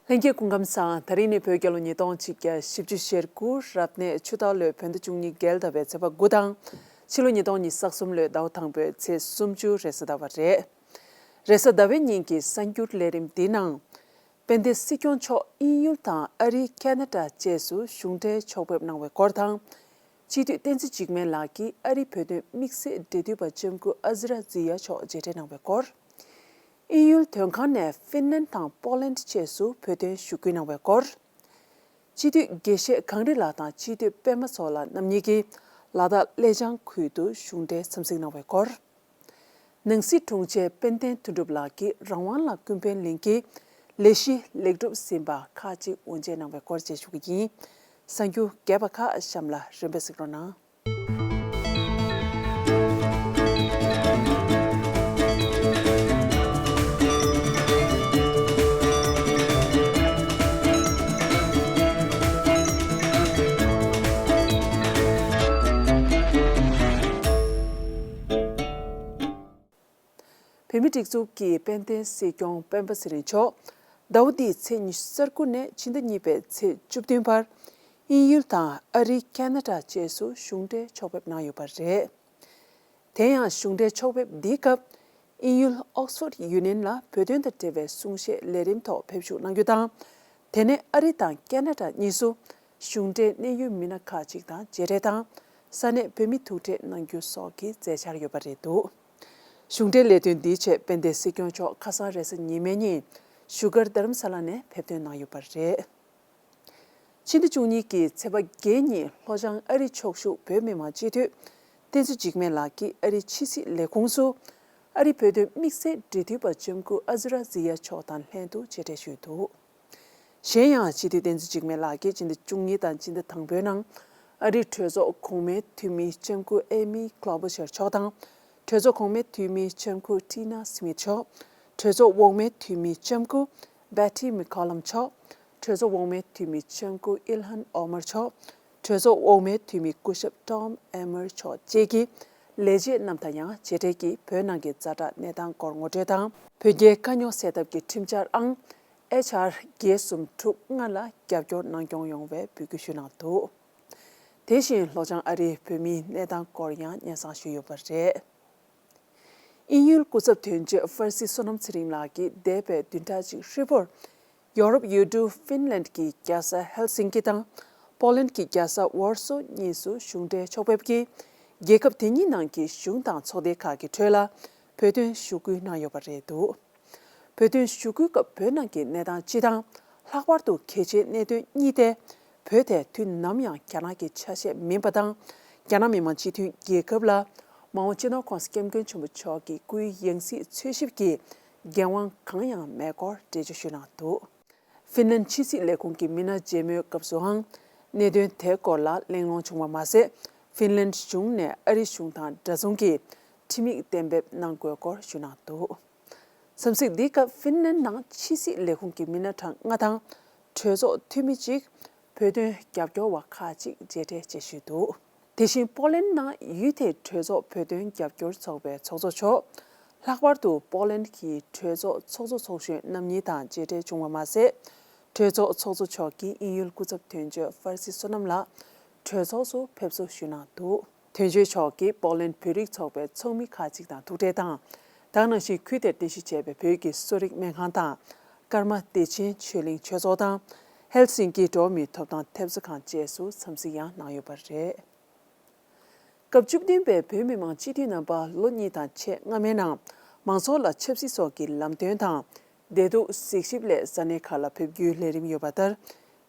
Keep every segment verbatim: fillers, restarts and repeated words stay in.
ལྷན་རྒྱས་སྐུ་ཁམས་བཟང་། ད་རིང་ནི་བོད་རྒྱལ་ལོ་ཉིས་སྟོང་ཆིག་བརྒྱ་བཞི་བཅུ་ཞེ་དགུ་རབ་གནས་ཆུ་སྟག་ལོའི་བོད་ཟླ་བཅུ་གཉིས་བརྒྱད་ཟླ་བའི་ཚེས་པ་དགུ་དང་། ཕྱི་ལོ་ཉིས་སྟོང་ཉི་ཤུ་རྩ་གསུམ་ལོའི་ཟླ་བ་དང་པོའི་ཚེས་སུམ་ཅུ་རེས་གཟའ་ཟླ་བ་རེད། རེས་གཟའ་ཟླ་བའི་ཉིན་གྱི་གསར་འགྱུར་ལས་རིམ་འདིའི་ནང་། དཔལ་ལྡན་སྲིད་སྐྱོང་མཆོག་དབྱིན་ཡུལ་དང་ཨ་རི། ཁ་ན་ཌ་བཅས་སུ་གཞུང་འབྲེལ་ཕྱོགས་ཕེབས་གནང་བའི་སྐོར་དང་། སྤྱི་འཐུས་བསྟན་འཛིན་འཇིགས་མེད་ལགས་ཀྱིས་ཨ་རིའི་བོད་དོན་དམིགས་བསལ་འབྲེལ་མཐུད་པ་ལྕམ་སྐུ་ཨ་ཛི་ར་ཛི་ཡ་མཆོག་མཇལ་འཕྲད་གནང་བའི་སྐོར། དབྱིན་ཡུལ་དོན་ཁང་ནས་ཧྥིན་ལན་དང་པོ་ལན་བཅས་སུ་བོད་དོན་ཞུ་སྐུལ་གནང་བའི་སྐོར། སྤྱི་འཐུས་དགེ་བཤེས་གངས་རི་ལགས་དང་སྤྱི་འཐུས་པད་མ་མཚོ་ལགས་རྣམ་གཉིས་ཀྱིས་ལ་དྭགས་ཀླེ་ལྕང་ཁུལ་དུ་གཞུང་འབྲེལ་འཚམས་གཟིགས་གནང་བའི་སྐོར། ནང་སྲིད་དྲུང་ཆེ་དཔལ་ལྡན་དོན་གྲུབ་ལགས་ཀྱིས་རང་དབང་ལ་ཀུན་ཕན་གླིང་གི་ལས་གཞི་ལེགས་གྲུབ་ཟིན་པ་ཁག་ཅིག་དབུ་འབྱེད་གནང་བའི་སྐོར་བཅས་ཞུ་གི་ཡིན། གསར་འགྱུར་རྒྱས་པ་ཁག་གཤམ་ལ་རིམ་པས་གཟིགས་རོགས་གནང་། བོད་མིའི་སྒྲིག་འཛུགས་ཀྱི་དཔལ་ལྡན་སྲིད་སྐྱོང་སྤེན་པ་ཚེ་རིང་མཆོག་ཟླ་བ་འདིའི་ཚེས་ཉི་ཤུ་རྩ་དགུ་ནས་ཕྱི་ཟླ་གཉིས་པའི་ཚེས་བཅུ་བདུན་བར། དབྱིན་ཡུལ་དང་ཨ་རི། ཁ་ན་ཌ་བཅས་སུ་གཞུང་འབྲེལ་ཕྱོགས་ཕེབས་གནང་ཡོད་པ་རེད། དེ་ཡང་གཞུང་འབྲེལ་ཕྱོགས་ཕེབས་འདིའི་སྐབས། དབྱིན་ཡུལ་ཨོག་སི་ཕོར་ཌི་ཡུ་ནི་ཡན་ལ་བོད་དོན་དང་འབྲེལ་བའི་གསུང་བཤད་ལས་རིམ་ཐོག་ཕེབས་བཞུགས་གནང་རྒྱུ་དང་། དེ་ནས་ཨ་རི་དང་ཁ་ན་ཌ་གཉིས་སུ་གཞུང་འབྲེལ་གནད་ཡོད་མི་སྣ་ཁག་ཅིག་དང་མཇལ་འཕྲད་དང་། ས་གནས་བོད་མི་ཐུག་འཕྲད་གནང་རྒྱུ་སོགས་ཀྱི་མཛད་འཆར་ཡོད་པ་རེད་འདུག་གཞུང་འབྲེལ་ལས་དོན་འདིའི་ཆེད་དཔལ་ལྡན་སྲིད་སྐྱོང་མཆོག་ཁ་སང་རེས་གཟའ་ཉི་མའི་ཉིན་བཞུགས་སྒར་རྡ་རམ་ས་ལ་ནས་ཕེབས་ཐོན་གནང་ཡོད་པ་རེད། ཕྱི་ཟླ་བཅུ་གཉིས་ཀྱི་ཚེས་པ་བརྒྱད་ཉིན་ལྷོ་བྱང་ཨ་རི་ཕྱོགས་བཞུགས་བོད་མི་མང་སྤྱི་འཐུས་བསྟན་འཛིན་འཇིགས་མེད་ལགས་ཀྱིས་ཨ་རིའི་ཕྱི་སྲིད་ལས་ཁུངས་སུ་ཨ་རིའི་བོད་དོན་དམིགས་བསལ་འབྲེལ་མཐུད་པ་ལྕམ་སྐུ་ཨ་ཛི་ར་ཛི་ཡ་མཆོག་དང་ལྷན་དུ་མཇལ་འཕྲད་ཞུས་འདུག་གཞན་ཡང་སྤྱི་འཐུས་བསྟན་འཛིན་འཇིགས་མེད་ལགས་ཀྱིས་སྤྱི་ཟླ་བཅུ་གཉིས་དང་སྤྱི་ཟླ་དང་པོའི་ནང་ཨ་རིའི་གྲོས་ཚོགས་གོང་མའི་འཐུས་མི་ལྕམ་སྐུ་ཨེ་མི་ཀློ་བྷ་ཤར་མཆོག་དང་། གྲོས་ཚོགས་གོང་མའི་འཐུས་མི་ལྕམ་སྐུ་ཊི་ན་སི་མིད་མཆོག་གྲོས་ཚོགས་འོག་མའི་འཐུས་མི་ལྕམ་སྐུ་བྷེ་ཊི་མེག་ཁོ་ལམ་མཆོག་གྲོས་ཚོགས་འོག་མའི་འཐུས་མི་ལྕམ་སྐུ་ཨིལ་ཧན་ཨོ་མར་མཆོག་གྲོས་ཚོགས་འོག་མའི་འཐུས་མི་སྐུ་ཞབས་ཊོམ་ཨེ་མར་མཆོག་བཅས་ཀྱི་ལས་བྱེད་རྣམས་དང་ཡང་མཇལ་འཕྲད་ཀྱིས་བོད་ནང་གི་ཛ་དྲག་གནས་སྟངས་སྐོར་ངོ་སྤྲོད་དང་། བོད་རྒྱའི་དཀའ་རྙོག་སེལ་ཐབས་ཀྱི་ཁྲིམས་འཆར་ཨང་ཨེཆ་ཨར་བརྒྱད་གསུམ་དྲུག་ལྔ་ལ་རྒྱབ་སྐྱོར་གནང་སྐྱོང་ཡོང་བའི་འབོད་སྐུལ་ཞུས་གནང་འདུག་དེ་བཞིན་ལྷོ་བྱང་ཨ་རིའི་བོད་མིའི་གནས་སྟངས་སྐོར་ཡང་སྙན་སེང་ཞུས་ཡོད་པ་རེད། དབྱིན་ཡུལ་སྐུ་ཚབ་དོན་གཅོད་ཧྥར་སི་བསོད་ནམས་ཚེ་རིང་ལགས་ཀྱིས་འདས་པའི་བདུན་ཕྲག་གཅིག་ཧྲིལ་པོར། ཡོ་རོབ་ཡུལ་གྲུ་ཧྥིན་ལན་གྱི་རྒྱལ་ས་ཧེལ་སིང་ཀི་དང་པོ་ལན་གྱི་རྒྱལ་ས་ཝར་སོ་གཉིས་སུ་གཞུང་འབྲེལ་ཕྱོགས་ཕེབས་ཀྱིས། རྒྱལ་ཁབ་དེ་གཉིས་ནང་གི་གཞུང་དང་ཚོགས་སྡེ་ཁག་གི་ཁྲོད་ལ་བོད་དོན་ཞུ་སྐུལ་གནང་ཡོད་པ་རེད་འདུག་བོད་དོན་ཞུ་སྐུལ་སྐབས་བོད་ནང་གི་གནས་སྟངས་སྤྱི་དང་། ལྷག་པར་དུ་གལ་ཆེའི་གནད་དོན་གཉིས་ཏེ། བོད་དེ་དུས་ནམ་ཡང་རྒྱ་ནག་གི་ཆ་ཤས་མིན་པ་དང་། རྒྱ་ནག་མི་དམངས་སྤྱི་མཐུན་རྒྱལ་ཁབ་ལ་མ་འོངས་སྤྱི་ནོར་༸གོང་ས་༸སྐྱབས་མགོན་ཆེན་པོ་མཆོག་གི་སྐུའི་ཡང་སྲིད་འཚོལ་ཞིབ་ཀྱི་འགན་དབང་གང་ཡང་མེད་སྐོར་འགྲེལ་བརྗོད་ཞུས་གནང་འདུག་ཧྥིན་ལན་ཕྱི་སྲིད་ལས་ཁུངས་ཀྱི་མི་སྣ་མཇལ་མོལ་སྐབས་སུའང་གནད་དོན་དེའི་སྐོར་ལ་གླེང་སློང་བྱུང་བ་མ་ཟད། ཧྥིན་ལན་གཞུང་ནས་ཨ་རི་གཞུང་དང་འདྲ་མཚུངས་ཀྱི་ཁྲིམས་ཡིག་གཏན་འབེབས་གནང་དགོས་སྐོར་ཞུས་གནང་འདུག་འཚམས་གཟིགས་འདིའི་སྐབས་ཧྥིན་ལན་ནང་ཕྱི་སྲིད་ལས་ཁུངས་ཀྱི་མི་སྣ་གྲངས་ལྔ་དང་། གྲོས་ཚོགས་འཐུས་མི་གཅིག་བོད་དོན་རྒྱབ་སྐྱོར་བ་ཁག་ཅིག་མཇལ་འཕྲད་བཅས་ཞུས་འདུག་དེ་བཞིན་པོ་ལན་ནང་ཡུལ་དེའི་གྲོས་ཚོགས་བོད་དོན་རྒྱབ་སྐྱོར་ཚོགས་པའི་ཚོགས་གཙོ་མཆོག་ལྷག་པར་དུ་པོ་ལན་གྱི་གྲོས་ཚོགས་ཚོགས་གཙོ་ཚོགས་གཞོན་རྣམ་གཉིས་དང་མཇལ་འཕྲད་བྱུང་བ་མ་ཟད། གྲོས་ཚོགས་ཚོགས་གཙོ་མཆོག་གིས་དབྱིན་ཡུལ་སྐུ་ཚབ་དོན་གཅོད་ཧྥར་སི་བསོད་ནམས་ལགས་གྲོས་ཚོགས་སུ་ཕེབས་བསུ་ཞུས་གནང་འདུག་དོན་གཅོད་མཆོག་གིས་པོ་ལན་བོད་རིགས་ཚོགས་པའི་ཚོགས་མི་ཁག་ཅིག་དང་ཐུག་འཕྲད་དང་། ད་ག་ནང་བཞིན་ཁུལ་དེར་རྟེན་གཞི་བྱས་པའི་བོད་ཀྱི་གསོ་རིག་སྨན་ཁང་དང་། ཀརྨ་བདེ་ཆེན་ཆོས་གླིང་ཆོས་ཚོགས་དང་། ཧེལ་སིང་ཀི་འགྲོ་བ་མིའི་ཐོབ་ཐང་ཐེབས་རྩ་ཁང་བཅས་སུ་འཚམས་གཟིགས་ཡང་གནང་ཡོད་པ་རེད། སྐབས་བཅུ་བདུན་པའི་བོད་མི་མང་སྤྱི་འཐུས་རྣམ་པ་ལོ་གཉིས་དང་ཕྱེད་སྔ་མའི་ནང་མང་ཚོགས་ལ་ཆབ་སྲིད་སོགས་ཀྱི་ལམ་སྟོན་དང་། བདེ་སྡུག་གཟིགས་ཞིབ་སླད་ས་གནས་ཁག་ལ་ཕེབས་རྒྱུའི་ལས་རིམ་ཡོད་པ་ལྟར།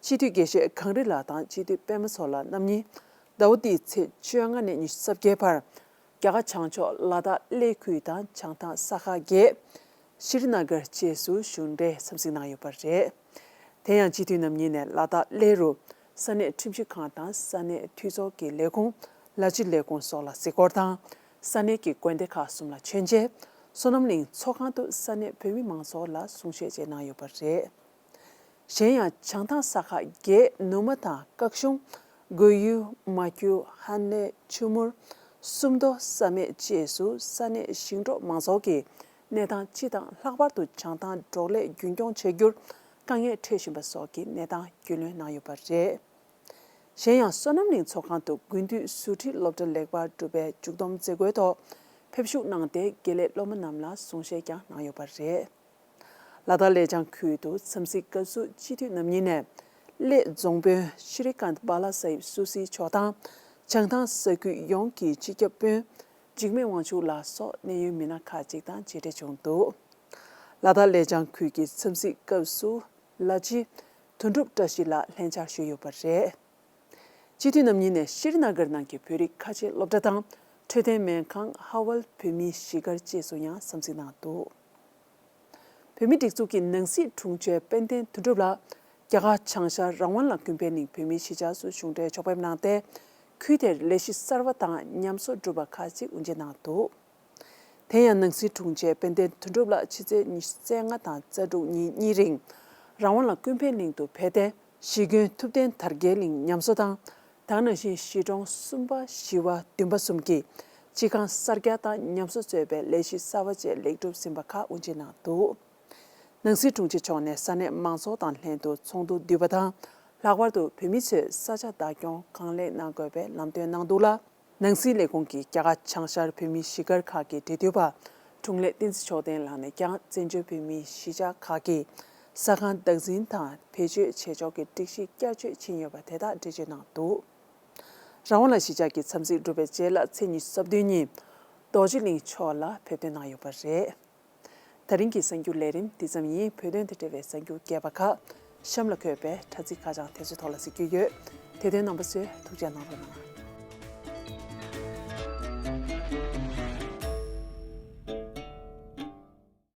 སྤྱི་འཐུས་དགེ་བཤེས་གངས་རི་ལགས་དང་སྤྱི་འཐུས་པད་མ་མཚོ་ལགས་རྣམ་གཉིས་ཟླ་བ་འདིའི་ཚེས་བཅོ་ལྔ་ནས་ཉི་ཤུ་རྩ་བརྒྱད་བར། རྒྱ་གར་བྱང་ཕྱོགས་ལ་དྭགས་གླེ་ཁུལ་དང་བྱང་ཐང་ས་ཁག་བརྒྱད། ཤྲི་ན་གར་བཅས་སུ་གཞུང་འབྲེལ་འཚམས་གཟིགས་གནང་ཡོད་པ་རེད། དེ་ཡང་སྤྱི་འཐུས་རྣམ་གཉིས་ནས་ལ་དྭགས་གླེ་རུ་ས་གནས་ཁྲིམས་ཞིབ་ཁང་དང་ས་གནས་འཐུས་ཚོགས་ཀྱི་ལས་ཁུངས། ལ་སྤྱི་ལས་ཁུངས་སོགས་ལ་གཟིགས་སྐོར་དང་། ས་གནས་ཀྱི་དགོན་སྡེ་ཁག་གསུམ་ལ་མཆོད་མཇལ། བསོད་ནམས་གླིང་ཚོགས་ཁང་དུ་ས་གནས་བོད་མི་མང་ཚོགས་ལ་གསུང་བཤད་བཅས་གནང་ཡོད་པ་རེད། གཞན་ཡང་བྱང་ཐང་ས་ཁག་བརྒྱད་ནུབ་མ་དང་སྐག་གཤོང་། མགོ་ཡུལ། མ་ཁྱུ། ཧན་ནེ། ཆུ་མུར། སུམ་མདོ། བསམ་ཡས་བཅས་སུ་ས་གནས་ཞིང་འབྲོག་མང་ཚོགས་ཀྱི་གནས་སྟངས་སྤྱི་དང་ལྷག་པར་དུ་བྱང་ཐང་འབྲོག་ལས་རྒྱུན་སྐྱོང་བྱ་རྒྱུར་ དཀའ་ངལ་འཕྲད་བཞིན་པ་སོགས་ཀྱི་གནས་སྟངས་རྒྱུས་ལོན་གནང་ཡོད་པ་རེད། གཞན་ཡང་བསོད་ནམས་གླིང་ཚོགས་ཁང་དུ་དགུན་དུས་ཟུར་ཁྲིད་སློབ་གྲྭ་ལེགས་པར་གྲུབ་པའི་མཇུག་བསྡོམས་མཛད་སྒོའི་ཐོག་ཕེབས་ཞུགས་གནང་སྟེ་དགེ་ལས་སློབ་མ་རྣམས་ལ་གསུང་བཤད་ཀྱང་གནང་ཡོད་པ་རེད། ལ་དྭགས་ལེ་ཅང་ཁུལ་དུ་འཚམས་གཟིགས་སྐབས་སུ་སྤྱི་འཐུས་རྣམ་གཉིས་ནས་གླེ་རྫོང་དཔོན་ཤྲི་ཀཱནྟ་བྷ་ལ་སཱ་ཧིབ་སུ་སི་མཆོག་དང་། བྱང་ཐང་ས་ཁུལ་ཡོངས་ཀྱི་སྤྱི་ཁྱབ་དཔོན་འཇིགས་མེད་དབང་ཕྱུག་ལ་སོགས་གནད་ཡོད་མི་སྣ་ཁག་ཅིག་དང་མཇལ་འཕྲད་བྱུང་འདུག་ལ་དྭགས་ལེ་ཅང་ཁུལ་གྱི་འཚམས་གཟིགས་སྐབས་སུ་ལ་ཇི་དོན་གྲུབ་བཀྲ་ཤིས་ལགས་ལྷན་བཅར་ཞུས་ཡོད་པ་རེད། སྤྱི་འཐུས་རྣམ་གཉིས་ནས་ཤྲི་ན་གར་ནང་གི་བོད་རིགས་ཁ་ཆེ་སློབ་གྲྭ་དང་འཕྲོད་བསྟེན་སྨན་ཁང་ཧ་ཝལ་བོད་མིའི་གཞིས་སྒར་བཅས་སུ་ཡང་འཚམས་གཟིགས་གནང་འདུག་བོད་མིའི་སྒྲིག་འཛུགས་ཀྱི་ནང་སྲིད་དྲུང་ཆེ་དཔལ་ལྡན་དོན་གྲུབ་ལགས་རྒྱ་གར་བྱང་ཤར་རང་དབང་ལ་ཀུན་ཕན་གླིང་བོད་མིའི་གཞིས་ཆགས་སུ་གཞུང་འབྲེལ་ཕྱོགས་ཕེབས་གནང་སྟེ། ཁུལ་དེར་ལས་གཞི་གསར་བ་དང་ཉམས་གསོ་གྲུབ་པ་ཁག་ཅིག་དབུ་འབྱེད་གནང་འདུག་དེ་ཡང་ནང་སྲིད་དྲུང་ཆེ་དཔལ་ལྡན་དོན་གྲུབ་ལགས་ཕྱི་ཚེས་ཉི་ཤུ་རྩ་ལྔ་དང་རྩ་དྲུག་ཉིན་གཉིས་རིང་རང་དབང་ལ་ཀུན་ཕན་གླིང་དུ་ཕེབས་ཏེ། གཞིས་དགོན་ཐུབ་བསྟན་དར་རྒྱས་གླིང་ཉམས་གསོ་དང་། དེ་ནང་བཞིན་གཞིས་གྲོང་གསུམ་པ་བཞི་བ་བདུན་པ་གསུམ་གྱི་སྤྱི་ཁང་གསར་རྒྱག་དང་ཉམས་གསོ་གཙོས་པའི་ལས་གཞི་གསར་བ་བཅས་ལེགས་གྲུབ་ཟིན་པ་ཁག་དབུ་འབྱེད་གནང་འདུག་ནང་སྲིད་དྲུང་ཆེ་མཆོག་ནས་ས་གནས་མང་ཚོགས་དང་ལྷན་དུ་ཚོགས་འདུ་བསྡུས་པ་དང་། ལྷག་པར་དུ་བོད་མི་ཚོས་ས་ཆ་བདག་སྐྱོང་གང་ལེགས་གནང་དགོས་པའི་ལམ་སྟོན་གནང་འདུག་ལ། ནང་སྲིད་ལས་ཁུངས་ཀྱིས་རྒྱ་གར་བྱང་ཤར་བོད་མིའི་གཞིས་སྒར་ཁག་གི་འབྲེལ་མཐུད་པ་དྲུང་ལས་བསྟན་འཛིན་མཆོག་ལྡན་ལགས་ནས་ཀྱང་བཙན་བྱོལ་བོད་མིའི་གཞིས་ཆགས་ཁག་གི་ས་ཁང་བདག་འཛིན་དང་བེད་སྤྱོད་བྱེད་ཕྱོགས་ཀྱི་སྒྲིག་གཞི་བསྐྱར་བཅོས་ཕྱིན་ཡོད་པ་དེ་དག་འགྲེལ་བརྗོད་གནང་འདུག་རང་དབང་ལ་གཞིས་ཆགས་ཀྱི་འཚམས་གཟིགས་གྲུབ་པའི་རྗེས་ལ་ཚེས་ཉི་ཤུ་རྩ་བདུན་ཉིན་རྡོ་རྗེ་གླིང་ཕྱོགས་ལ་ཕེབས་ཐོན་གནང་ཡོད་པ་རེད། ད་རིང་གི་གསར་འགྱུར་ལས་རིམ་འདི་ཙམ་ཡིན། བོད་དོན་དང་འབྲེལ་བའི་གསར་འགྱུར་རྒྱས་པ་ཁག་གཤམ་ལ་འཁོད་པའི་དྲ་ཚིགས་ཁ་བྱང་དེ་ཚོའི་ཐོག་ལ་གཟིགས་རྒྱུ་ཡོད། དེ་དོན་རྣམ་པ་ཚོས་ཐུགས་རྗེ་གནང་རོགས་གནང་།